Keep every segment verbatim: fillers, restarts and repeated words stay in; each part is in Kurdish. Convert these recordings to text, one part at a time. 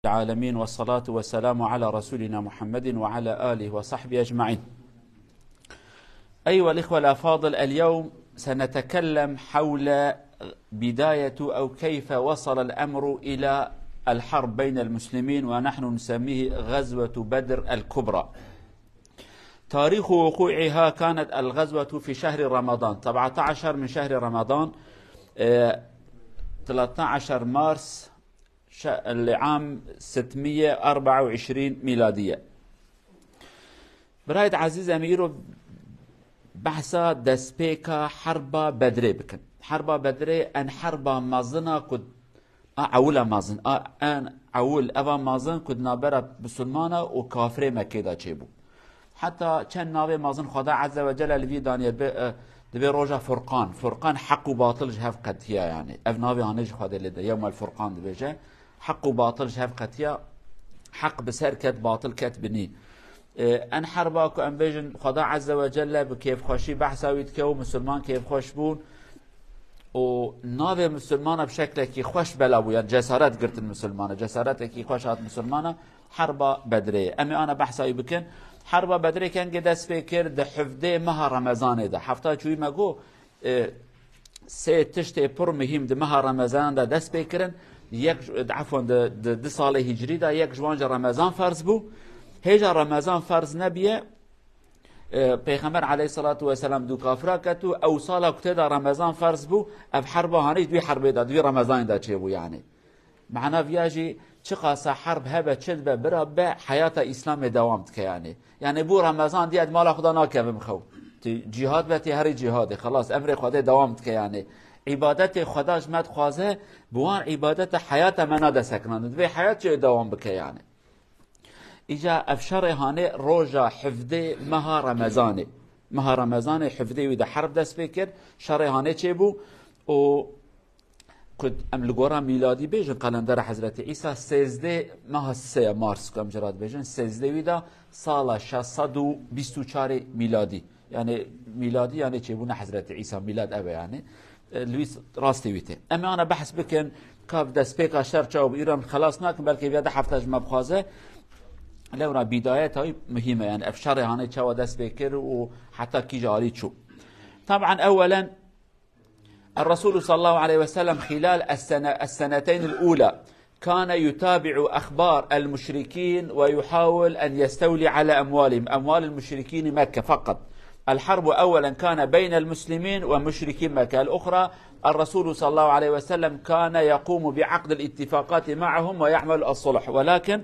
العالمين، والصلاة والسلام على رسولنا محمد وعلى آله وصحبه أجمعين. أيها الإخوة الأفاضل، اليوم سنتكلم حول بداية أو كيف وصل الأمر إلى الحرب بين المسلمين، ونحن نسميه غزوة بدر الكبرى. تاريخ وقوعها كانت الغزوة في شهر رمضان، سبعتعش من شهر رمضان، آه، تلتعش مارس، ش-، لعام ستمية وأربعة وعشرين ميلادية. برایت عزیز، ئێمە ئیرۆ بەحسا دەستپێکا حەربا بەدرێ بکەن. حەربا بەدرێ ئەن حەربا مەزنا کو ئا عەولا مەزن، ئا ئەن عەول ئەڤا مەزن کو ناوبەرا مسلمانا و کافرێ مەکێدا چێبوو. حتا چەن ناوێ مەزن خودا عەزە وە جەلە لە وی دانیە بێ، ئە، دەبێ ڕۆژا فورقان. فورقان حەق و باتڵ ji hev qetiya yanî. Ev navê hanê ji Xwedê lê de. Yewmel Furqan dibêje. Heq û batıl ji hev qetiya, heq bi ser ket, batıl ket binî. E, en herba ku em bêjin, Xweda Azze ve Celle bi kêfxweşî behsa wî dike û misilman kêfxweş bûn û navê misilmana bi şeklekî xweş bela bû, yan cesaret girtin misilmana, cesaretekî xweş hat misilmana, herba Bedrê. Em ê ana behsa wî bikin. Herba Bedrê kengê dest pê kir? Di hevdê meha Remezanê de. Hefta çûyî me got, e, sê tiştê pir muhîm di meha Remezan de dest pê kirin. Yek, efwan, di, di, di salê hicrî de yek ji wan jî Remezan ferz bû. Hêja Remezan ferz nebiye, e, Pêxember aleyhissalatu vesselam dû kafira ket û ew sala ku tê de Remezan ferz bû, ev herba hanî di wî herbê de, di wî Remezanê de çêbû yanî. Mana viya jî çiqasa herb hebe, çi dibe, bira be, heyata Îslamê dewam dike yanî. Yanî bû Remezan diye di mala xwe de nakevim xew. Ti cîhad be, ti herî cîhadê. Xelas, emrê Xwedê dewam dike yanî. Îbadetê Xweda ji me dixwaze, bi wan îbadete heyata me nade sekinandin. Divê heyat çê dewam bike yanî. Îca ev şerê hanê roja hevdê meha Remezanê. Meha Remezanê hevdê wî de herb dest pê kir. Şerê hanê çêbû û ku em li gora mîladî bêjin, kalendera Hezretî Îsa, sêzdeh meha sê ya Mars, ku em jira dibêjin, sêzdeh wî de sala şeş sed û bîst û çarê mîladî. Yanî mîladî, yanî çêbûna Hezretî Îsa, mîlad ev e yanî. E, li wî rastî wî tê. Em ê ana behs bikin, ka bi destpêka şer çawa bû, îro em xelas nakin, belkî viya du hefte ji me bixwaze. Lewra bîdayeta wî muhîm e, yanî ev şerê hanê çawa dest pê kir û heta kîja alî çû. Taban, ewelen, الرسول صلى الله عليه وسلم خلال السنة، السنتين الأولى كان يتابع أخبار المشركين ويحاول أن يستولي على أموالهم، أموال المشركين مكة فقط. الحرب أولا كان بين المسلمين ومشركي مكة، الأخرى الرسول صلى الله عليه وسلم كان يقوم بعقد الاتفاقات معهم ويعمل الصلح، ولكن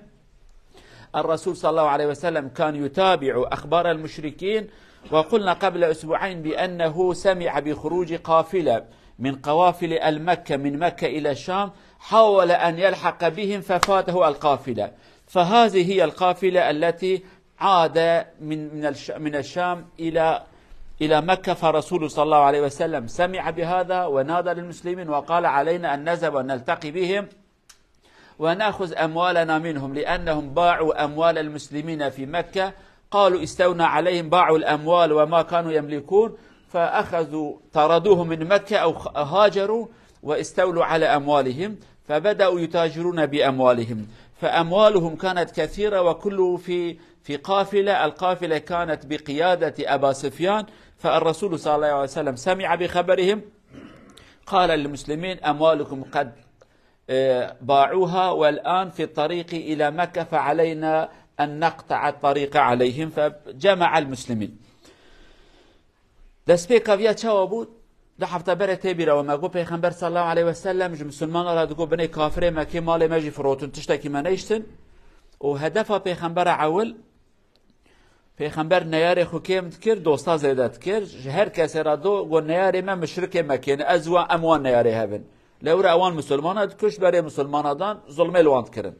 الرسول صلى الله عليه وسلم كان يتابع أخبار المشركين، وقلنا قبل أسبوعين بأنه سمع بخروج قافلة من قوافل المكة، من مكة إلى الشام، حاول أن يلحق بهم ففاته القافلة، فهذه هي القافلة التي عاد من، من الش-، من الشام إلى، إلى مكة، فرسول صلى الله عليه وسلم سمع بهذا ونادى للمسلمين وقال: علينا أن نذهب ونلتقي بهم ونأخذ أموالنا منهم، لأنهم باعوا أموال المسلمين في مكة. قالوا: استونا عليهم، باعوا الأموال وما كانوا يملكون، فأخذوا، طردوهم من مكة أو خ-، هاجروا واستولوا على أموالهم، فبدأوا يتاجرون بأموالهم، فأموالهم كانت كثيرة، وكله في، في قافلة، القافلة كانت بقيادة أبا سفيان، فالرسول صلى الله عليه وسلم سمع بخبرهم، قال للمسلمين: أموالكم قد آه، باعوها والآن في الطريق إلى مكة، فعلينا أن نقطع الطريق عليهم، فجمع المسلمين. Destpêka viya çawa bû? Du hefte berê tê bîra we me got, Pêxember sallallahu aleyhi ve sellem ji misilmana re digot, binê kafirê Mekkê malê me jî firotin, tiştekî me neyştin. Û hedefa Pêxembera ewil, Pêxember neyarê xwe kêm dikir, dosta zêde dikir. Ji her kesê re do, got, neyarê me muşrikê Mekkê ne, ez wan, em wan neyarê hev in. Lewra ewan misilmana dikuşt, berê misilmana dan, zulmê li wan dikirin.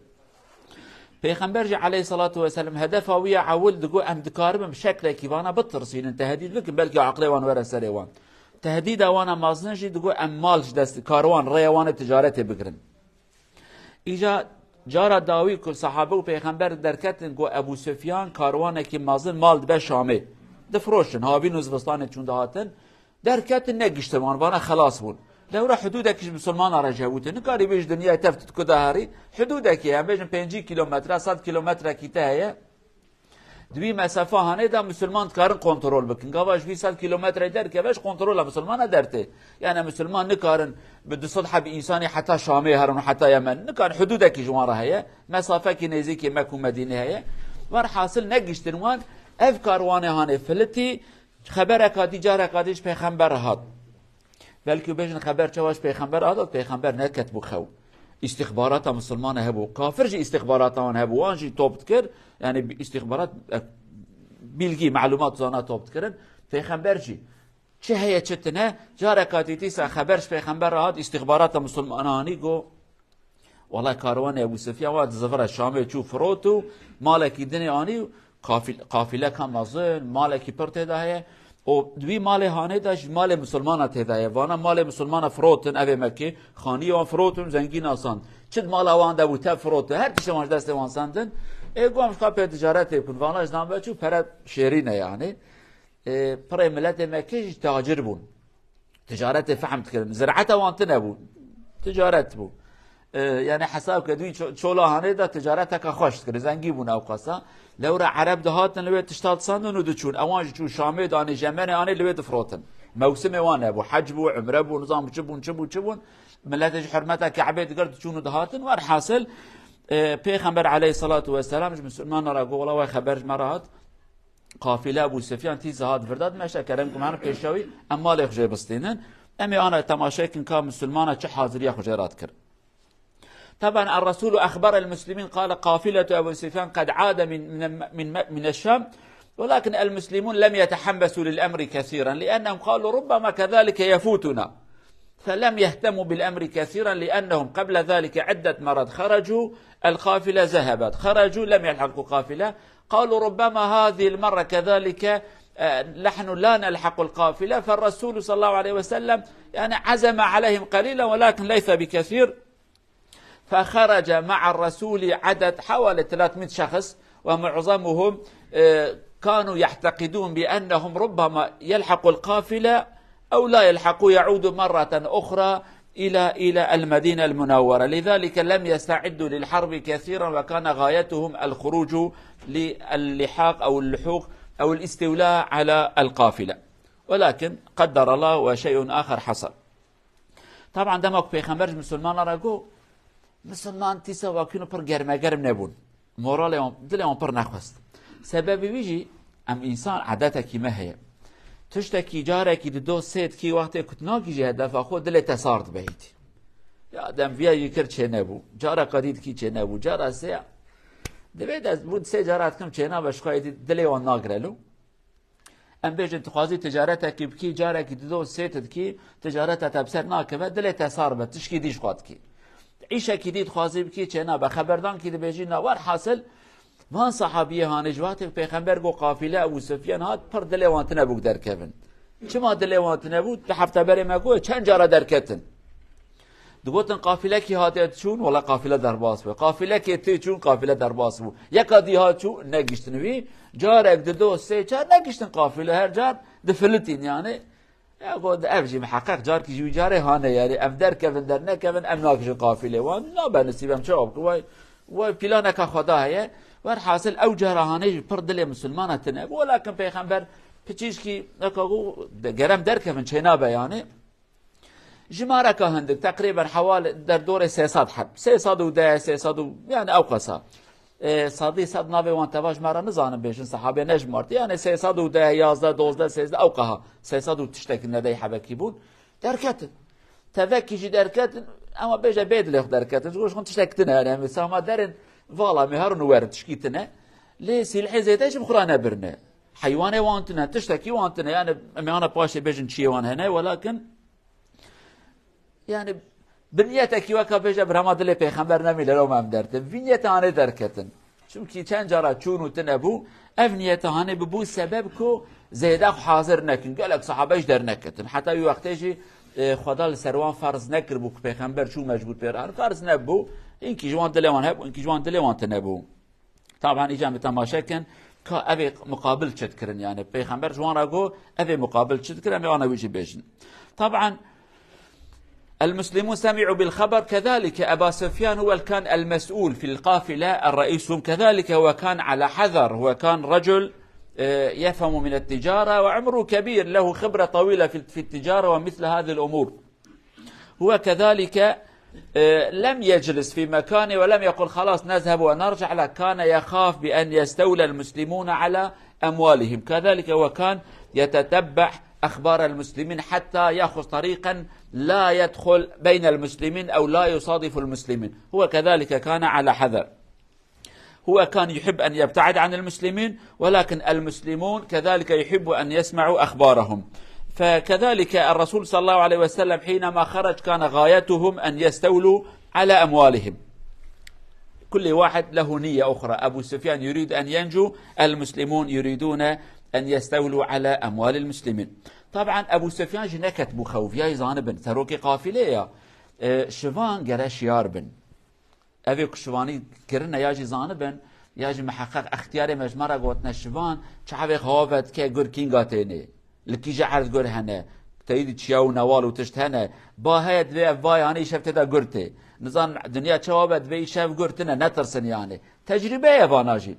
Pêxember jî aleyhissalatu vesselam hedefa wî ya ewil digot, em dikaribin bi şeklekî vana bitirsînin, tehdîd bikin, belkî aqilê wan were serê wan. Tehdîda wana mezin jî digot, em mal ji dest, karwan, rêya wan ê ticaretê bigirin. Îca cara dawî ku sahabe û pêxember derketin, ku Ebû Sufyan karwanekî mezin mal dibe Şamê. Difiroşin, havîn û zivistanê çûn dihatin. Derketin, negiştin wan, vana xelas bûn. Lewra hudûdekî ji misilmana re jewite. Nikarî bêjî dinyayê tev tu diku de herî. Hudûdekî, em bêjin pêncî kilometre, sed kilometrekî te heye. Di wî mesafa hanê de misilman dikarin kontrol bikin. Gava ji wî sed kilometre derkeve ji kontrola misilmana dertê. Yani misilman nikarin bi du sed heb însanî heta Şamê herin û heta Yemen. Nikarin hudûdekî ji wan re heye. Mesafekî nêzîkî Mek û Medînê heye. Werhasil negiştin wan ev karwanê hanê filitî xebereka dî careka dî ji pêxember re hat. Belkî bêjin xeber çawa ji pêxember re hat, pêxember neketibû xew. Îstixbarata misilmana hebû. Kafir jî îstixbarata wan hebû. Wan jî top dikir. Yani îstixbarat, e, bilgi, malumat zana top dikirin. Pêxember jî. Çi heye çi tine? Careka dî dîsa xeber ji pêxember re hat, îstixbarata misilmana anî got. Wala karwanê Ebû Sufyan wa di zivira Şamê çû firot û malekî dinê anî û kafil-, qafileka mezin, malekî pir tê de heye. Û di wî malê hanê de jî malê misilmana tê de ye. Vana malê misilmana firotin, ev ê Mekkê, xaniyê wan firotin, zengîn asan. Çi di mala wan de bû, tev firotin, her tiştê wan ji destê wan sendin. Ê got em ji xwe pê ticaretê bikin. Vana ji dan ve çû pere şêrîn e yani. Ê, pirê miletê Mekkê jî tacir bûn. Ticaretê fehm dikirin. Ziraeta wan tune bû. Ticaret bû. Ee, yani hesab ke dû ço-, çola hanê de ticareteke xweş dikirin. Zengî bûn ew qasa. Lewra Ereb dihatin li wê tişta disandin û diçûn. Ewan jî çû Şamê de anê Jemenê anê li wê difirotin. Mewsimê wan nebû. Hec bû, umre bû, nizam çi bûn, çi bûn, çi bûn. Miletê ji hurmeta Ke'bê digir diçûn û dihatin. Werhasil, e, Pêxember aleyhissalatu vesselam ji misilmana re got, wala we xeber ji me re hat. Qafîle Ebû Sufyan tî zihat virdat meşe kerem ku me pêşewî em malê xwe jê bistînin. Em ê ana temaşe kin ka misilmana çi haziriya xwe jê re dikir. طبعا الرسول أخبر المسلمين قال قافلة أبو سفيان قد عاد من من من من الشام ولكن المسلمون لم يتحمسوا للأمر كثيرا لأنهم قالوا ربما كذلك يفوتنا فلم يهتموا بالأمر كثيرا لأنهم قبل ذلك عدة مرات خرجوا القافلة ذهبت خرجوا لم يلحقوا قافلة قالوا ربما هذه المرة كذلك آه، نحن لا نلحق القافلة فالرسول صلى الله عليه وسلم يعني عزم عليهم قليلا ولكن ليس بكثير فخرج مع الرسول عدد حوالي ثلاثمية شخص ومعظمهم آه، كانوا يعتقدون بأنهم ربما يلحقوا القافلة أو لا يلحقوا يعودوا مرة أخرى إلى إلى المدينة المنورة لذلك لم يستعدوا للحرب كثيرا وكان غايتهم الخروج للحاق أو اللحوق أو الاستولى على القافلة ولكن قدر الله وشيء آخر حصل. طبعا dema ku pêxember ji misilmana re got, misilman tîsa vakîno pir germegerm nebûn. Moralê wan, dilê wan pir nexwest. Sebebê wî jî em însan edetekî me heye. Tiştekî carekî dido sê dikî wextê ku tu nagihîjî hedefa xwe dilê te sar dibe hêdî. Ya dem viya yî kir çênebû. Careka dî dikî çênebû. Cara sê ya. Divê de bû sê cara dikim çênabe ji xwe hêdî dilê wan nagire lo. Em bêjin tu xwazî ticaretekî bikî, carekî dido sê tu dikî, ticareta te bi ser nakeve, dilê te sar be, tişkî dî ji xwe dikî. Îşekî dî dixwazî bikî çênabe, xeberdankî dibêjî na. Werhasil, van sahabiyê hanê ji wextê pêxember got qafîle Ebû Sufyan hat, pir dilê wan tine bû derkevin. Çima dilê wan tine bû? Di hefte berê me got, çend cara derketin. Digotin qafîlekî hate çûn, wela qafîle derbas bû. Qafîlekê tê çûn, qafîle derbas bû. Yeka dî hat çû, negiştin wî. Carek, dido, sê, çar negiştin qafîle, her car difilitîn yani. Ya got, ev jî miheqeq carkî ji wî carê hane yani. Em derkevin, dernekevin, em nagihîjin qafîlê wan. Nabe nisîb, em çawa bikin? Vay, vay planeka xwe da heye. Werhasil ew cara hanê jî pir dilê misilmana tine bû. Welakin pêxember piçîşkî, neka got, de-, gerem derkevin, çênabe yani. Jimareka hindik, teqrîben hewal derdorê sê sed heb. Sê sed û deh, sê sed û, yani ew qasa. E, sedî sed navê wan teva ji me re nizanin bêjin, sehabê nejmartî. Yani sê sed û deh, yazdeh, dozdeh, sêzdeh, ew qeha. Sê sed û tiştekî nedey hebekî bûn. Derketin. Tevekî jî derketin, ama bêje bê dilê xwe derketin. Ji xwe tiştek tine yani. Em sahma derin, vala me herin û werin tişkî tine. Lê sîlhê zêde jî bi xwe re nebirine. Heywanê wan tine, tiştekî wan tine. Yani em ana paşê bêjin çiyê wan hene, welakin Yani, bi niyetekî weka bêje, birama dilê pêxember nemî, lê me em dertin. Vî niyete hanê derketin. Çimkî çend cara çûn û tine bû, ev niyete hanê bibû sebeb ku zêde xwe hazir nekin. Gelek sahabe jî derneketin. Heta wî wextê jî, e, Xweda li ser wan ferz nekiribû ku pêxember çû mecbûr pê re. Ferz nebû. Hinkî ji wan dilê wan hebû, hinkî ji wan dilê wan tine bû. Taban îca em temaşe kin ka ev ê muqabil çi dikirin, yani Pêxember ji wan re got, ev ê muqabil çi dikirin, em ê ana wî jî bêjin. Taban المسلمون سمعوا بالخبر، كذلك أبا سفيان هو كان المسؤول في القافلة، الرئيس، هم كذلك هو كان على حذر، هو كان رجل، آه، يفهم من التجارة وعمره كبير، له خبرة طويلة في، في التجارة ومثل هذه الأمور. هو كذلك، آه، لم يجلس في مكانه ولم يقل: "خلاص نذهب ونرجع"، لا، كان يخاف بأن يستولى المسلمون على أموالهم. كذلك هو كان يتتبع أخبار المسلمين حتى يأخذ طريقا لا يدخل بين المسلمين أو لا يصادف المسلمين، هو كذلك كان على حذر. هو كان يحب أن يبتعد عن المسلمين، ولكن المسلمون كذلك يحبوا أن يسمعوا أخبارهم. فكذلك الرسول صلى الله عليه وسلم حينما خرج كان غايتهم أن يستولوا على أموالهم. كل واحد له نية أخرى. أبو سفيان يريد أن ينجو، المسلمون يريدون أن يستولوا على أموال المسلمين. طبعا أبو سفيان jî neket bû xewf, ya jî zanibin, serokê qafilê ya. E, şivan gere şiyar bin. Evê ku şivanî kirine ya jî zanibin, ya jî miheqeq extiyarê me ji me re gotine şivan, çavê xewa vedike gur kînga tênê. Li kîje erd gur hene, teyî di çiya û newal û tişt hene. Ba heye divê ev va yanî îşev tê de gur tê. Nizan dinya çawa be, divê îşev gur tine, netirsin yanî. Tecrîbe ye vana jî.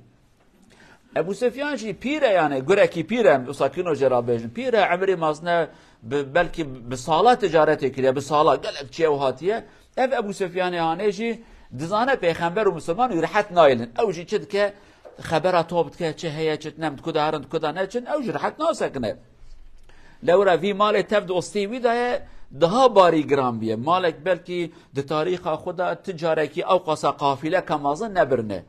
Ebu Sefyan jî pîr e, yanî gurekî pîr e, em wisa kîno jê re bêjin. Pîr e, emrê mazine bi, belkî bi sala ticaretê kiriye, bi sala gelek çiye û hatiye. Ev Ebu Sefyanê hanê jî dizane pêxember û misilman wî rehet nayilin. Ew jî çi dike, xebera top dike, çi heye, çi tine, em di ku de herin, di ku de neçin, ew jî rehet nasekine. Lewra vî malê tev di ostî wî de ye, daha barî giran biye. Malek belkî di tarîxa xwe de ti carekî ew qasa qafîleke mezin nebirine.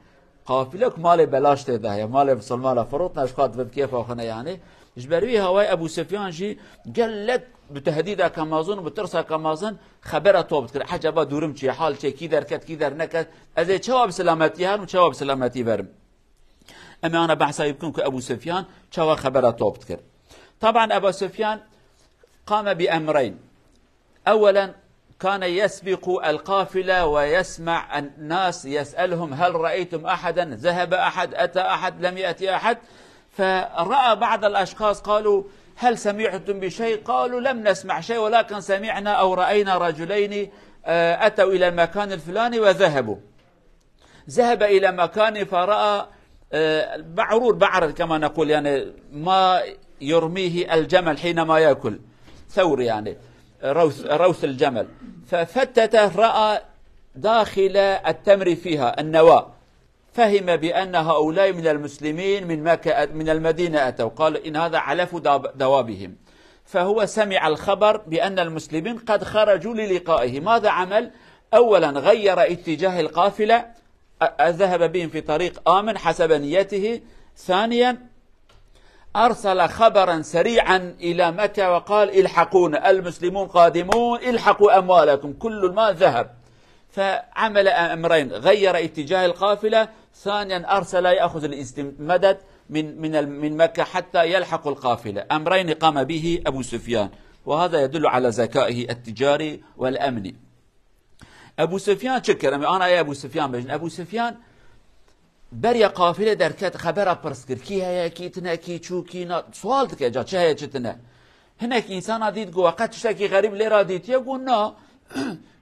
Qafîlek malê belaş tê de heye, malê misilmana firotne, ji xwe divin kêfa xwe ne yanî. Ji ber wî hawayê Ebû Sufyan jî gelek bi tehdîdeke mezin û bi tirseke mezin xebera top dikir. Ecaba dûrim çi ye, hal çi ye, kî derket, kî derneket, ez ê çawa bi selametî herim û çawa bi selametî verim? Em ê ana behsa wî bikin ku Ebû Sufyan çawa xebera top dikir. Taban Ebû Sufyan qame bi emreyn. أولا، كان يسبق القافلة ويسمع الناس يسألهم: "هل رأيتم أحدا؟ ذهب أحد؟ أتى أحد؟ لم يأتي أحد؟" فرأى بعض الأشخاص قالوا: "هل سمعتم بشيء؟" قالوا: "لم نسمع شيء، ولكن سمعنا أو رأينا رجلين، آه، أتوا إلى المكان الفلاني وذهبوا." ذهب إلى مكان فرأى، آه، بعرور، بعرر كما نقول، يعني ما يرميه الجمل حينما يأكل، ثور يعني، روث، روث الجمل. ففتته، رأى داخل التمر فيها النواة، فهم بأن هؤلاء من المسلمين من مكة، من المدينة أتوا، قال: "إن هذا علف داب-، دوابهم." فهو سمع الخبر بأن المسلمين قد خرجوا للقائه. ماذا عمل؟ أولا، غير اتجاه القافلة، أ-، ذهب بهم في طريق آمن حسب نيته. ثانيا، أرسل خبرا سريعا إلى مكة وقال: "الحقونا، المسلمون قادمون، الحقوا أموالكم." كل المال ذهب. فعمل أمرين، غير اتجاه القافلة، ثانيا أرسل يأخذ الاستمداد من، من ال-، من مكة حتى يلحق القافلة. أمرين قام به أبو سفيان، وهذا يدل على ذكائه التجاري والأمني. Ebû Sufyan çi kir? Em ê ana ye Ebû Sufyan bêjin. Ebû Sufyan beriya qafilê derket, xebera pirs kir. Kî heye, kî tine, kî çû, kî na-, sual dike, ca çi heye, çi tine. Hinek însana dît, got, "We qet tiştekî xerîb lê re dîtiye?" Got, "Na."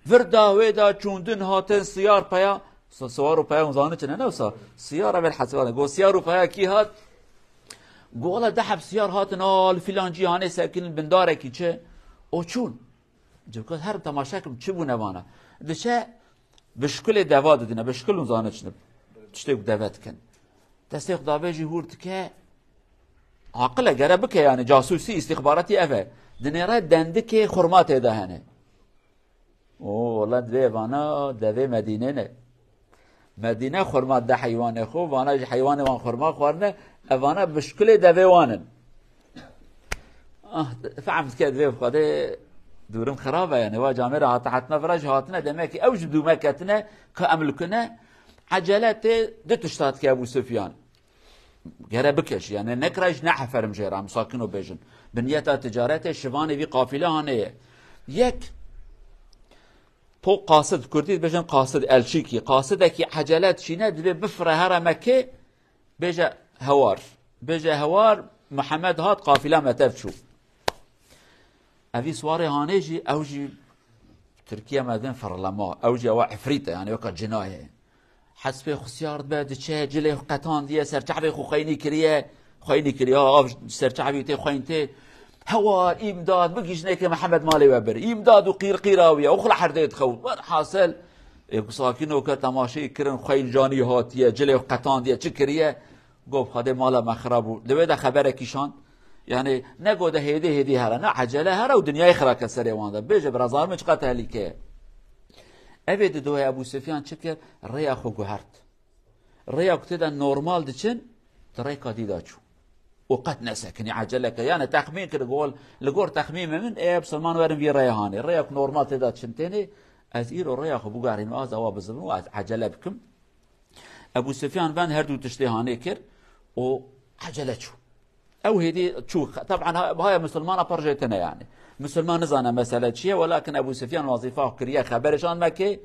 Vir da, wê da, çûndin, hatin, siyar peya. Si-, siwar û peya hûn zanin çi ne, ne wisa? Siyar, evel hesibane. Got, "Siyar û peya kî hat?" Got, "Wele deh heb siyar hatin, al filan cî hanê sekin bindarekî çi?" O çûn. Civkot her temaşe kim çi bûne vana. Diçe bişkulê deva didine, bişkul û zane çi, tiştê ku deve dikin. Destê xwe davê jî hûr dike, aqile gere bike yani, casûsî, îstîxbaratî ev e. Dinêre dendikê xurma tê de hene. O, wela divê vana devê Medînê ne. Medîne xurma de heywanê xwe, vana jî heywanê wan xurma xwarine, evana bişkulê devê wan in. Ah, fehm dike divê Xwedê dûrim xirab e, yani, wa camêra hate hatine vira jî hatine, demek ki ew ji dûme ketine, ka em li kune, ecele tê du tişta dike Ebû Sufyan. Gere bikeş, yani, nekira jî neheferim jê re, em sakin û bêjin. Bi niyeta ticaretê şivanê vî qafîle hanê ye. Yek, Po qasid, kurdî dibêjin qasid, elçîkî. Qasidekî ecele dişîne, divê bifire here Mekkê, bêje hewar. Bêje hewar, Mihemed hat, qafîla me tev çû. Evî siwarê hanê jî, ew jî Tirkiye me din firlema. Ew jî ewa ifrît e, yani weka cinayê. Hespê xwe siyar dibe, diçe, cilê xwe qetandiye, serçavê xwe xeynî kiriye. Xeynî kiriye, ha, av serçavî tê, xeyn tê. Hewa, îmdad, bigihîjinê ke Mihemed malê we bir. Îmdad û qîrqîra wî ye, û xwe li herdê dixew. Welhasil, ê ku sakîno ke temaşeyê kirin, xeyn canî hatiye, cilê xwe qetandiye, çi kiriye? Got, "Xwedê mala me xira bû." Li wê de xeberekî şand. Yani, ne got de hêdî hêdî here, ne ecele here û dinyayê xira ke serê wan de. Bêje, bira, zanî çiqa tehlîke ye. Evê didoye Ebû Sufyan çi kir? Rêya xwe guhert. Rêya ku tê de normal diçin, di rêka dî de çû. Û qet nesekinî, ecele ke. Yani, texmîn kir, got, "Li gor texmînê min, ê, Musulman werin vî rêya hanê. Rêya ku normal tê de çin tênê, ez îro rêya xwe biguherînim, az ewa bizivim û ez ecele bikim." Ebû Sufyan ven her du tiştê hanê kir û ecele çû. Ew hêdî çû. Teban ha-, haya Musulmana pir jê tune yani. Musulman nizane mesele çi ye, welakin Ebû Sufyan wazîfa xwe kiriye, xeberê şand Mekkê.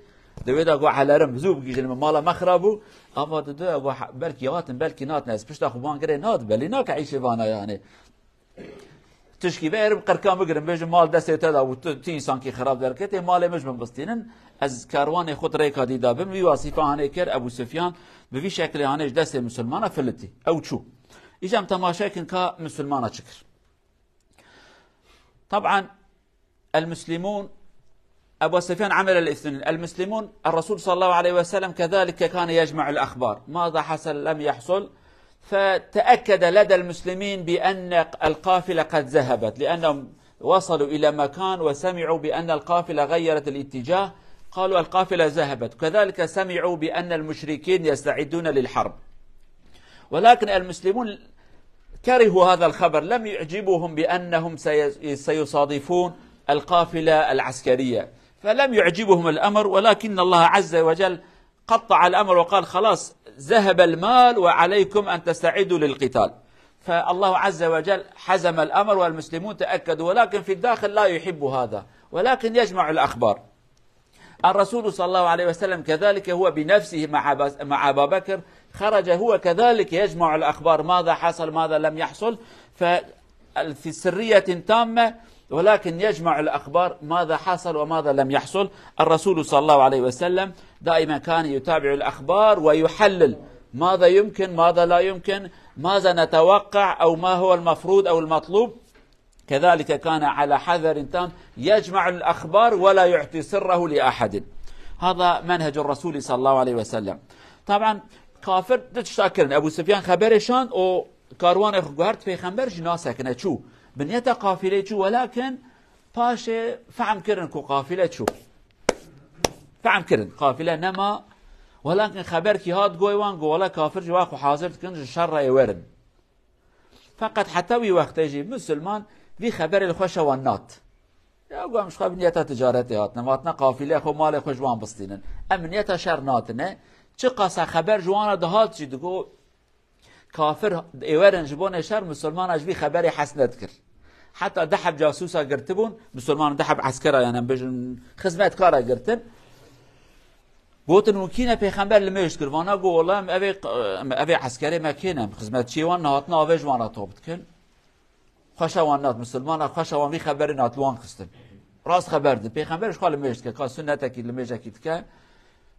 Di wê de got, "Helerim, zû bigihîjin min, mala me xira bû." Ava dido, got, "Ha, belkî hatin, belkî natin, ez pişta xwe van girê nat, belî nake îşê vana yani." Tişkî ve erim qirka min girin, bêjin, "Mal destê te de bû, tu, tu însankî xirab derketê, malê min ji min bistînin, ez kerwanê xwe di rêka dî de bim." Vî wasîfa hanê kir, Ebû Sufyan bi vî şekilê hanê ji destê Musulmana filitî. Ew çû. Îca em temaşe kin ka Musulmana çi kir. Teban, المسلمون، أبو سفيان عمل الاثنين. المسلمون، الرسول صلى الله عليه وسلم كذلك كان يجمع الأخبار. ماذا حصل لم يحصل؟ فتأكد لدى المسلمين بأن القافلة قد ذهبت، لأنهم وصلوا إلى مكان وسمعوا بأن القافلة غيرت الاتجاه، قالوا: "القافلة ذهبت." كذلك سمعوا بأن المشركين يستعدون للحرب. ولكن المسلمون كرهوا هذا الخبر، لم يعجبهم بأنهم سي-، سيصادفون القافلة العسكرية، فلم يعجبهم الأمر، ولكن الله عز وجل قطع الأمر وقال: "خلاص، ذهب المال وعليكم أن تستعدوا للقتال." فالله عز وجل حزم الأمر والمسلمون تأكدوا، ولكن في الداخل لا يحب هذا، ولكن يجمع الأخبار. الرسول صلى الله عليه وسلم كذلك هو بنفسه مع أبا-، مع أبا بكر، خرج هو كذلك يجمع الأخبار، ماذا حصل، ماذا لم يحصل، ف-، في سرية تامة، ولكن يجمع الأخبار، ماذا حصل وماذا لم يحصل. الرسول صلى الله عليه وسلم دائما كان يتابع الأخبار ويحلل ماذا يمكن، ماذا لا يمكن، ماذا نتوقع، أو ما هو المفروض أو المطلوب. كذلك كان على حذر تام، يجمع الأخبار ولا يعطي سره لأحد. هذا منهج الرسول صلى الله عليه وسلم. طبعا، kafir du tişta kirin. Ebû Sufyan xeberê şand û karwanê xwe guhert, pêxember jî nasekine çû. Bi niyeta qafilê çû, welakin paşê fehm kirin ku qafile çû. Fehm kirin, qafile nema. Welakin xeberkî hat goy wan, got, "Wela kafir jî wa xwe hazir dikin, ji şer re ê werin." Feqet heta wî wextê jî Musulman vî xeberê li xwe şewan nat. Ya, got, "Em ji xwe bi niyeta ticaretê hatine, em hatine qafîlê xwe, malê xwe ji wan bistînin. Em bi niyeta şer natine." Çiqasa xeber ji wan re dihat jî digot, "Kafir ê werin ji bonê şer, Musulmana ji vî xeberê hes nedikir." Heta du heb casûsa girtibûn, Musulman du heb eskera, yani em bêjin xizmetkara girtin. Gotin, "Hûn kî ne?" Pêxember limêj dikir. Vana got, "Wela em evê, em evê eskerê me kê ne? Em xizmetçiyê wan ne, hatin avê ji wan re top dikin." Xweşa wan nat, Musulmana xweşa wan vî xeberê nat, li wan xistin. Rast xeber di. Pêxember ji xwe limêj dike, ka sunnetekî limêjekî dike.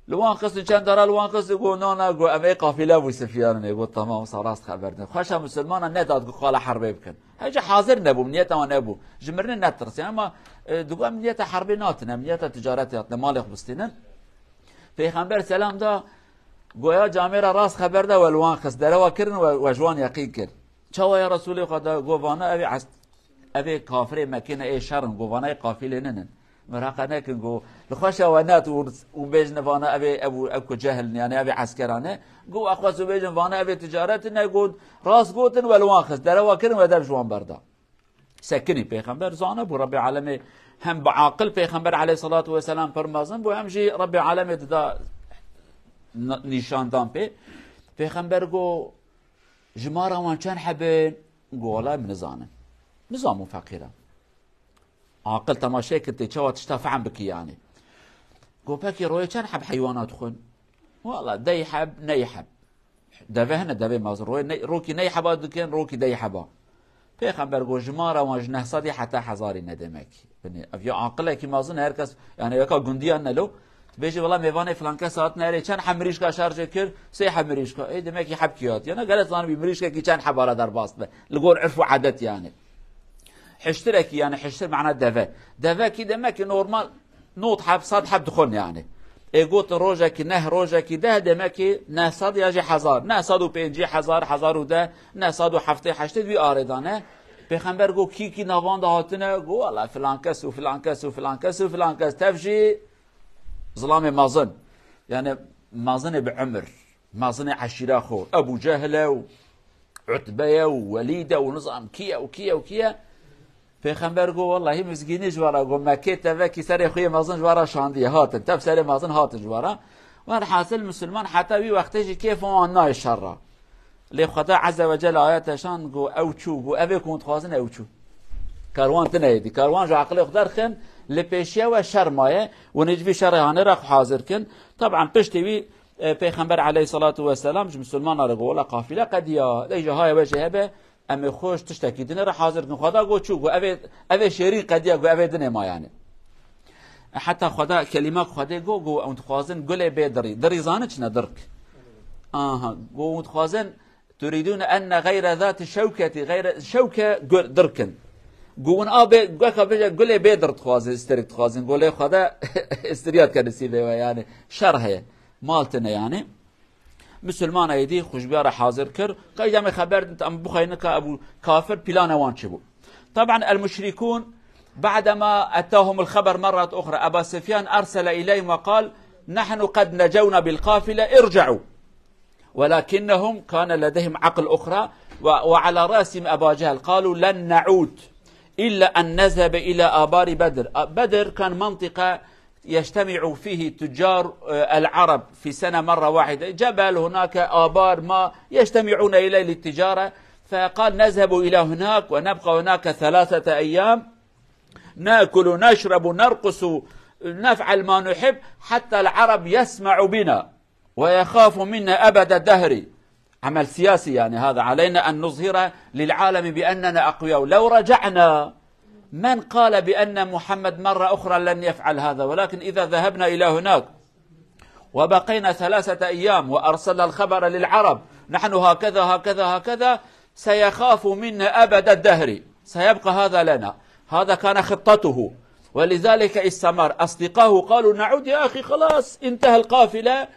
Li wan xistin, çend dara li wan xistin, got, "Na, na," got, "em ê qafîle Ebû Sufyanê ne." Got, "Tamam, wisa rast xeber din." Xweşa Musulmana nedat ku qala herbê bikin. Hece hazir nebû, niyeta wan nebû. Ji mirinê netirsin, ama, e, digot, "Em niyeta herbê natin, em niyeta ticaretê hatine, malê xwe bistînin." Pêxember selam da, goya camêra rast xeber da, we li wan xist, derewa kirin, we, we ji wan yeqîn kir. "Çawa ya Resûlê Xweda?" Got, "Vana evê es-, evê kafirê Mekkê ne, ê şer in." Got, "Vana ê qafîlê ninin. Miraqa nekin." Got, "Li xweşa we net û, û bêjine vana evê, ev, ev ku cehil in, yani evê eskeran e." Got, "Exwes û bêjin vana evê ticaret in." Got, "Rast gotin, we li wan xist, derewa kirin, we dev ji wan berda." Sekinî. Pêxember zana bû, Rebbê Alemê hem bi aqil Pêxember aleyhissalatu vesselam pir mezin bû, hem jî Rebbê Alemê dida n-, nîşandan pê. Pêxember got, "Jimara wan çend heb in?" Got, "Wela min nizanin. Nizam û feqîra." Aqil temaşe kir tê çawa tişta fehm bikî yani. Got, "Pekî royê çend heb heywana dixwin?" "Wela dey heb, ney heb." Deve hene, devê mezin. Royê ney, rokî ney heba dikin, rokî dey heba. Pêxember got, jimara wan ji neh sedî heta hezarî ne demek. Binê, ev ya aqilekî mezin e, her kes, yani weka gundiyan ne lo. Tu bêjî, "Wela mêvanê filan kes hatine erê, çend heb mirîşka şarjê kir?" "Sê heb mirîşka." Ê, demek ki hebkî hat. Yani gere zanibî mirîşkekî çend hebara derbas be. Li gor irf û edet yani. Hiştirekî, yani hiştir mana deve. Devekî demek ki normal not heb, sed heb dixwin yani. Ê gotin rojekî neh, rojekî deh, demek ki neh sed ya jî hezar. Neh sed û pêncî, hezar, hezar û deh, neh sed û heftê heştê di wî arê de ne. Pêxember got, "Kî kî navan de hatine?" Got, "Wela filan kes û filan kes û filan kes û filan kes." Tev jî zilamê mezin. Yani mezinê bi umir. Mezinê eşîra xwe. Ebu Cehil e û Utbe ye û Welîd e û nizam kî ye û kî ye û kî ye. Pêxember got, "Wellahî mizgînî ji we re got, Mekkê tevekî serê xwe yê mezin ji we re şandiye, hatin. Tev serê mezin hatin ji we re." Welhasil Misilman heta wî wextê jî kêfa wan nayê şer re. Lê Xweda Azze ve Celle ayete şan got, "Ew çû, got, ev ê ku hûn dixwazin ew çû." Karwan tine êdî. Karwan ji aqilê xwe derxin, li pêşiya we şer maye, hûn ê ji vî şerê hanê re xwe hazir kin. Taban piştî wî, e, Pêxember aleyhissalatu vesselam ji Misilmana re got, "Wela qafîle qediya, de jî haya we jê hebe, em ê xwe ji tiştekî dinê re hazir kin." Xweda got, "Çû?" Got, "Ev ê, ev ê şêrîn qediya, got, ev ê dinê ma yani." E, heta Xweda, kelîma ku Xwedê got, got, "Ew dixwazin gulê bê dirî." Dirî zani çi ne, dirk. Aha, got, "Ew dixwazin, turidûne enne gayre zati şewketi, gayre şewke gul, dirkin." Got, "Win a bê, weka bêje gulê bê dir dixwazin, isterik dixwazin." Got, "Lê Xweda isteriya dike nisîbê we yani. Şer heye. Mal tine yani." Misilmana êdî xwe ji biya re hazir kir. Qey demê xeber din, em bixweynin ka Ebu Kafir plana wan çi bû. Taban el-muşrikûn, بعدما أتاهم الخبر مرة أخرى، أبا سفيان أرسل إليهم وقال: "نحن قد نجونا بالقافلة، ارجعوا." ولكنهم كان لديهم عقل أخرى، و-، وعلى رأسهم أبا جهل، قالوا: "لن نعود إلا أن نذهب إلى آبار بدر." بدر كان منطقة يجتمع فيه تجار، آه، العرب في سنة مرة واحدة، جبل هناك، آبار ماء يجتمعون إليه للتجارة. فقال: "نذهب إلى هناك ونبقى هناك ثلاثة أيام، نأكل، نشرب، نرقص، نفعل ما نحب، حتى العرب يسمعوا بنا ويخافوا منا أبد الدهر." عمل سياسي يعني هذا. "علينا أن نظهر للعالم بأننا أقوياء. لو رجعنا، من قال بأن محمد مرة أخرى لن يفعل هذا؟ ولكن إذا ذهبنا إلى هناك وبقينا ثلاثة أيام وأرسلنا الخبر للعرب، نحن هكذا، هكذا، هكذا، سيخاف منا أبد الدهر، سيبقى هذا لنا." هذا كان خطته، ولذلك استمر. أصدقائه قالوا: "نعود يا أخي، خلاص انتهى القافلة."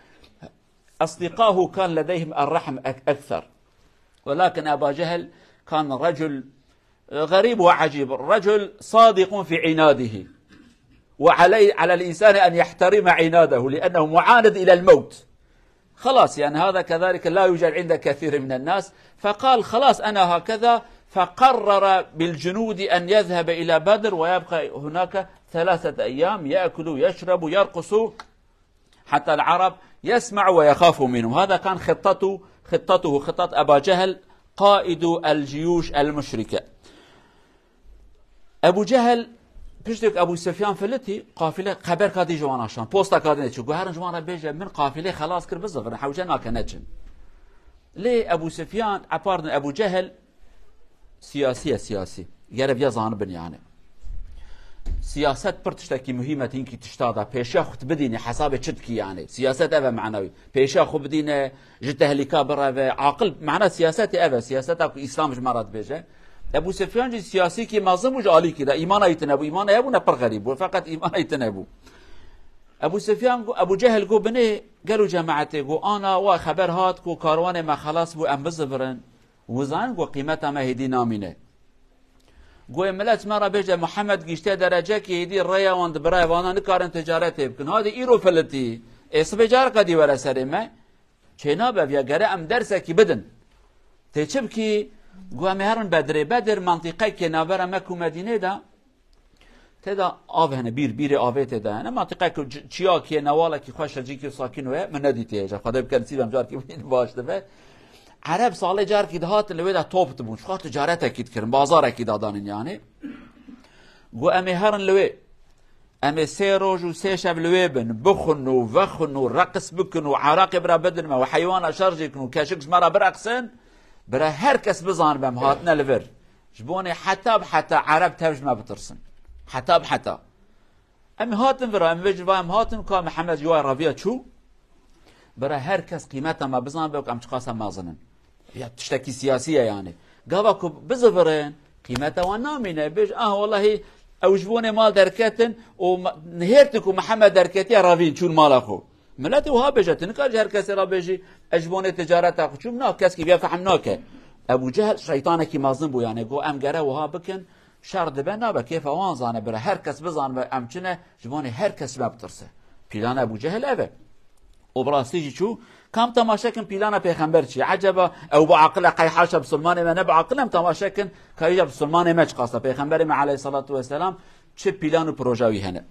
أصدقائه كان لديهم الرحم أك-، أكثر. ولكن أبا جهل كان رجل غريب وعجيب، رجل صادق في عناده، وعلي-، على الإنسان أن يحترم عناده لأنه معاند إلى الموت. خلاص، يعني هذا كذلك لا يوجد عند كثير من الناس، فقال: "خلاص أنا هكذا"، فقرر بالجنود أن يذهب إلى بدر ويبقى هناك ثلاثة أيام يأكل ويشرب ويرقص حتى العرب يسمعوا ويخافوا منهم. هذا كان خطته، خطته، خطة أبا جهل قائد الجيوش المشركة. Ebu Cehel, piştî ku Ebu Sufyan filitî, qafîle xeber katî ji wan aşan, posta katî neçû. Got, "Herin ji wan re bêje, min qafîlê xelas kir, bizivirin, hewce nake, neçin." Lê Ebu Sufyan, e, pardon, Ebu Cehel siyasî ye, siyasî. Gere viya zanibin yani. Siyaset pir tiştekî muhîm e, hinkî tişta da. Pêşiya xwe tu bidînî, hesabê çi dikî yani. Siyaset ev e manawî. Pêşiya xwe bidîne, ji tehlîka bireve. Aqil, mana siyasetê ev e. Siyaseta ku Îslam ji me re dibêje. Ebu Sufyan jî siyasîkî mezin bû ji alîkî de. Îmana wî tune bû. Îmana hebû ne pir xerîb bû. Feqet îmana wî tune bû. Ebu Sufyan got, Ebu Cehil got, "Binê gelo cemaetê got, ana wa xeber hat ku karwanê me xelas bû, em bizivirin." Û zan got, "Qîmeta me hêdî namîne." Got, "Ê milet ji me re bêje, Muhammed gihîşte derecekê hêdî rêya wan dibire, vana nikarin ticaretê bikin. Hadî îro filitî, ê sibê careka dî were serê me." Çênabe viya, gere em dersekî bidin. Tê çi bikî? Got, "Em ê herin Bedrê. Bedir mantîqekê navbera Mek û Medînê de." Tê de av hene, bîr, bîrê avê tê de hene. Mantîqek çi-, çiyakê, newalekî xweş e, cîkî sakîn we, min nedîtiye. Xwedê bike nisîbem carkî bîn baş dibe. Ereb salê carkî dihatin li wê de top dibûn. Ji xwe ticaretekî dikirin, bazarekî dadanîn yani. Got, "Em ê herin li wê. Em ê sê roj û sê şev li wê bin, bixwin û vexwin û reqs bikin û eraqê bira bidin me û heywana şer jê kin û keşik ji me re bireqsin. Bira her kes bizanibe em hatine li vir." Ji bo nê heta bi heta Ereb tev ji me bitirsin. Heta bi heta. Em hatin vira, em vê civayê em hatin, ka Mihemed ji wayê reviya çû. Bira her kes qîmeta me bizanbe ku em çiqasa mezin in. Ya tiştekî siyasî ye yani. Gava ku bizivirin, qîmeta wan namîne. Bêj, ah, wellahî ew ji bo nê mal derketin û ma-, nihêrtin ku Mihemed derketiye revîn çûn mala xwe. Miletê wiha bêje, tu nikarî ji her kesê re bêjî, ez ji bo nê ticareta xwe çûm, na, keskî vê fehm nake. Ebû Cehil şeytanekî mezin bû, yani got, em gere wiha bikin, şer dibe, nabe, kêfa wan zane bira, her kes bizanbe em çi ne, ji bo nê her kes me bitirse. Plana Ebû Cehil ev e. Û bi rastî jî çû, kam temaşe kin plana pêxember çi ye? Eceba ew bi aqil e, qey haşa bisilmanê me ne bi aqil em temaşe kin, ka îja bisilmanê me çiqasa, pêxemberê me aleyhissalatu vesselam çi plan û proja wî hene?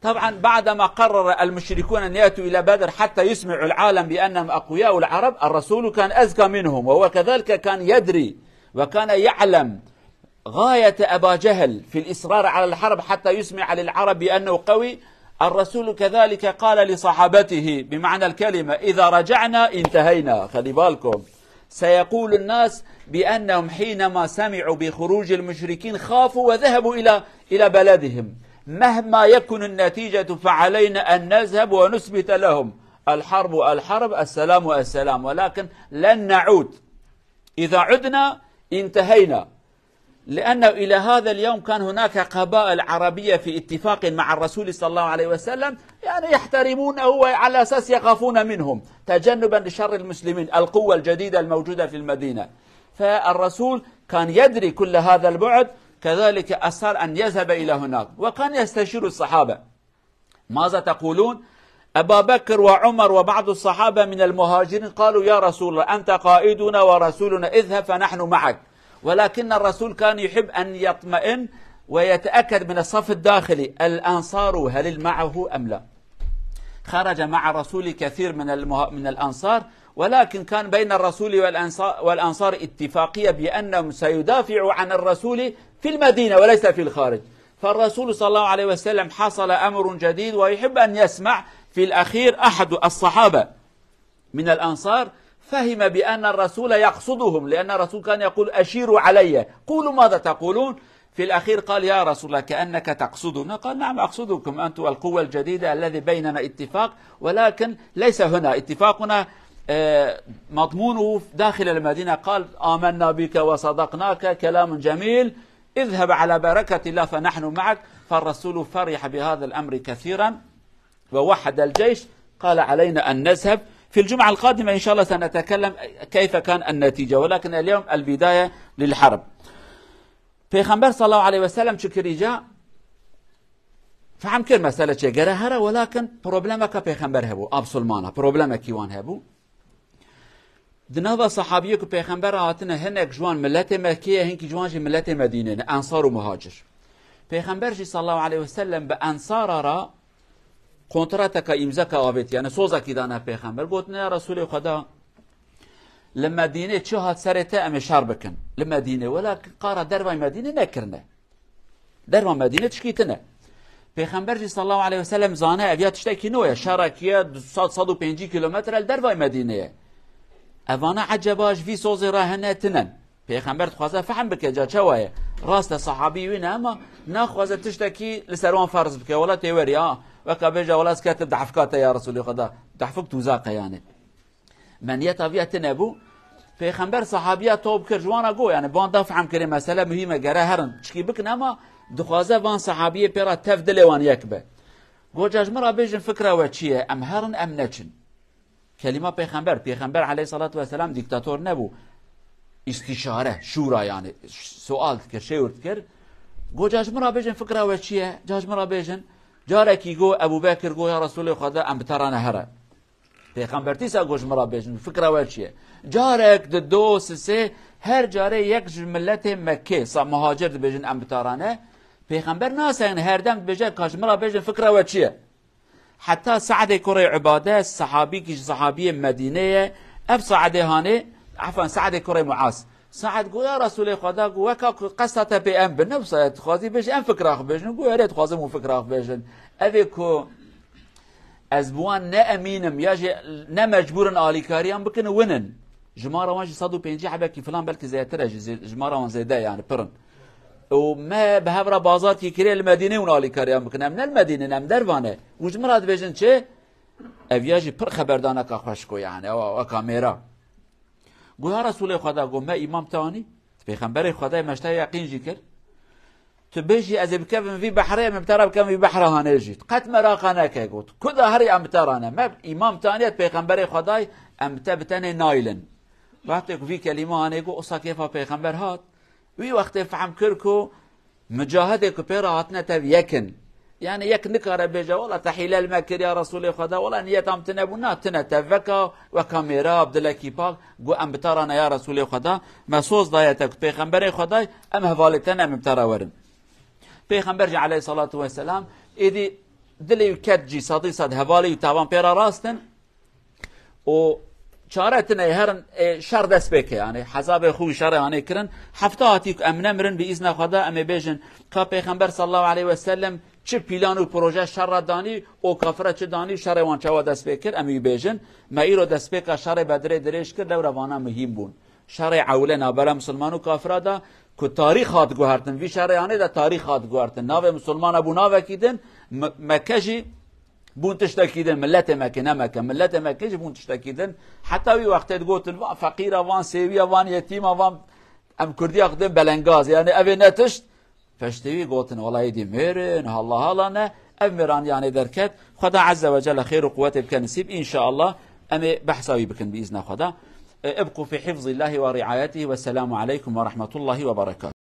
طبعا بعدما قرر المشركون أن يأتوا إلى بدر حتى يسمعوا العالم بأنهم أقوياء العرب، الرسول كان أذكى منهم، وهو كذلك كان يدري وكان يعلم غاية أبا جهل في الإصرار على الحرب حتى يسمع للعرب بأنه قوي. الرسول كذلك قال لصحابته بمعنى الكلمة: إذا رجعنا انتهينا. خلي بالكم، سيقول الناس بأنهم حينما سمعوا بخروج المشركين خافوا وذهبوا إلى، إلى بلدهم. مهما يكن النتيجة فعلينا أن نذهب ونثبت لهم: الحرب الحرب، السلام السلام، ولكن لن نعود. إذا عدنا انتهينا. لأنه إلى هذا اليوم كان هناك قبائل عربية في اتفاق مع الرسول صلى الله عليه وسلم، يعني يحترمونه وعلى أساس يخافون منهم، تجنبا لشر المسلمين، القوة الجديدة الموجودة في المدينة. فالرسول كان يدري كل هذا البعد، كذلك أصر أن يذهب إلى هناك، وكان يستشير الصحابة. ماذا تقولون؟ أبا بكر وعمر وبعض الصحابة من المهاجرين قالوا: يا رسول الله، أنت قائدنا ورسولنا، اذهب فنحن معك، ولكن الرسول كان يحب أن يطمئن ويتأكد من الصف الداخلي، الأنصار هل معه أم لا؟ خرج مع الرسول كثير من المه-، من الأنصار، ولكن كان بين الرسول والأنصار، والأنصار اتفاقية بأنهم سيدافعوا عن الرسول في المدينة وليس في الخارج. فالرسول صلى الله عليه وسلم حصل أمر جديد ويحب أن يسمع. في الأخير أحد الصحابة من الأنصار فهم بأن الرسول يقصدهم، لأن الرسول كان يقول: أشيروا علي، قولوا ماذا تقولون. في الأخير قال: يا رسول الله، كأنك تقصدنا. قال: نعم، أقصدكم أنتم، القوة الجديدة الذي بيننا اتفاق، ولكن ليس هنا اتفاقنا، آه، مضمونه داخل المدينة. قال: آمنا بك وصدقناك، كلام جميل، اذهب على بركة الله فنحن معك. فالرسول فرح بهذا الأمر كثيرا ووحد الجيش. قال: علينا أن نذهب. في الجمعة القادمة إن شاء الله سنتكلم كيف كان النتيجة، ولكن اليوم البداية للحرب. Pêxember sallallahu aleyhi ve sellem çi kirî ca? Fehm kir mesele çê gere here, welakin problemeka pêxember hebû, a bisilmana, problemekî wan hebû. Di nava sahabiyê ku pêxember hatine, hinek ji wan miletê Mekkê ye, hinkî ji wan jî miletê Medînê ne, ensar û muhacir. Pêxember jî sallallahu aleyhi ve sellem bi ensara ra kontrateka îmzeka avêt, yani sozekî dane pêxember. Gotine, ya Resûlê Xweda, li Medînê çi hat serê te em ê şer bikin. Li Medînê, wela qara dervay Medînê nekirine. Derva Medînê tişkî tine. Pêxember jî sallallahu aleyhi ve sellem zane ev ya tiştekî nû ye. Şerekî ye du sed, sed û pêncî kilometre li dervay Medînê ye. Evana eceba ji vî sozê re hene tinen. Pêxember dixwaze fehm bike ca çawa ye. Rast e sahabî wî ne, ema naxwaze tiştekî li ser wan ferz bike. Wela tê werî, a, weka bêje, wela ez ketim dehfika te ya Resûlê Xweda. Dehfik tuzaq e yani. Me niyeta viya tine bû. Pêxember sahabiya top kir, ji wana got, yani, ban da fehm kirê mesele muhîm e, gere herin, çikî bikin, ema dixwaze van sahabiyê pê re tev dilê wan yek be. Got, ca ji min re bêjin fikra we çi ye, em herin, em neçin. Kelîma pêxember, pêxember aleyhissalatu vesselam dîktator nebû. Îstîşare, şûra yani, sual dikir, şêwir dikir. Got, ca ji min re bêjin fikra we çi ye, ca ji min re bêjin. Carekî got, Ebû Bekir got, ya Resûlê Xweda, em bi te re ne here. Pêxember tîsa got, ji min re bêjin, fikra we çi ye? Carek, di, do, sisê, her carê yek ji miletê Mekkê, sa muhacir dibêjin em bi te re ne. Pêxember naseyne, her dem dibêje, ka ji min re bêjin, fikra we çi ye? Heta Se'dê kurê Ubade, sehabîkî ji sehabiyê Medînê ye. Ev Se'dê hanê, efan, Se'dê kurê Muaz. Se'd got, ya Resûlê Xweda, got, weka ku qesta te pê em bin, ne wisa ye, dixwazî bêjî, em fikra xwe bêjin. Got, erê, dixwazim hûn fikra xwe bêjin. Ev ê ku ez bi wan ne emîn im, ya jî ne mecbûr in alîkariyan bikin, win in. Jimara wan jî sed û pêncî hebekî filan, belkî zêdetir e jî, zê-, jimara wan zêde ye, yani pir in. Û me bi hev re bazarkî kirê li Medînê hûn alîkariyan bikin. Em ne li Medînê ne, em derva ne. Û ji min re dibêjin çi? Ev ya jî pir xeberdaneka xweşik o yani, ewa, weka mêra. Got, ya Resûlê Xweda, got, me îmam te anî? Pêxemberê Xwedayê me ji te yeqîn jî kir. Tu bêjî, ez ê bikevim vî behrê, em ê bi te re bikevin vî behra hanê jî. Qet meraqa neke, got. Ku da herî em bi te re ne. Me îmam te aniye, pêxemberê Xwedayê, em bi te bi tenê naylin. Wextê ku vî kelîme hanê got, usa kêfa pêxember hat. Wî wextê fehm kir ku mucahidê ku pê re hatine tev yek in. Yani yek nikare bêje, wela te hîle li me kir ya Resûlê Xweda, wela niyeta min tune bû, na tune te veka, weka mêra, bi dilekî pak, got, em bi te re ne ya Resûlê Xweda, me soz daye te ku pêxemberê Xwedayê, em hevalê te ne, em bi te re werin. Pêxember jî aleyhissalatu vesselam, êdî dilê wî ket jî sedî sed hevalê wî tavan pê re rast in, û çare tine ye, herin, e, şer dest pê ke, yani hezabê xwe wî şerê anê kirin. Hefta hatî ku em nemirin, bi îzna Xweda em ê bêjin ka Pêxember sallallahu aleyhi ve sellem çi pîlan û proje şer re danî û kafira çi danî, şerê wan çawa dest pê kir, em wî bêjin. Me îro destpêka şerê Bedrê dirêj kir, lewra vana muhîm bûn. Şerê ewle navbera misilman û kafira da ku tarîx hat guhertin, vî şerê anê de tarîx hat guhertin. Navê misilmana bû navekî din, Me-, Mekke jî bûn tiştekî din, miletê Mekkê, ne Mekke, miletê Mekkê jî bûn tiştekî din. Heta wî wextê digotin, van feqîra, van sêwiya, van yetîma, van em kurdiya xwe dên belengaz. Yani ev ê ne tişt, peştê wî gotin, wela êdî mêr in, hala hala ne, ev mêraniyanê derket. Xweda Azze ve Celle xêr û quwetê bike nisîb, înşaallah em ê behsa wî bikin bi îzna Xweda. E, ibqû fî hifzillahi ve riayetihi ve selamu aleykum ve rahmetullahi ve berekatuhu.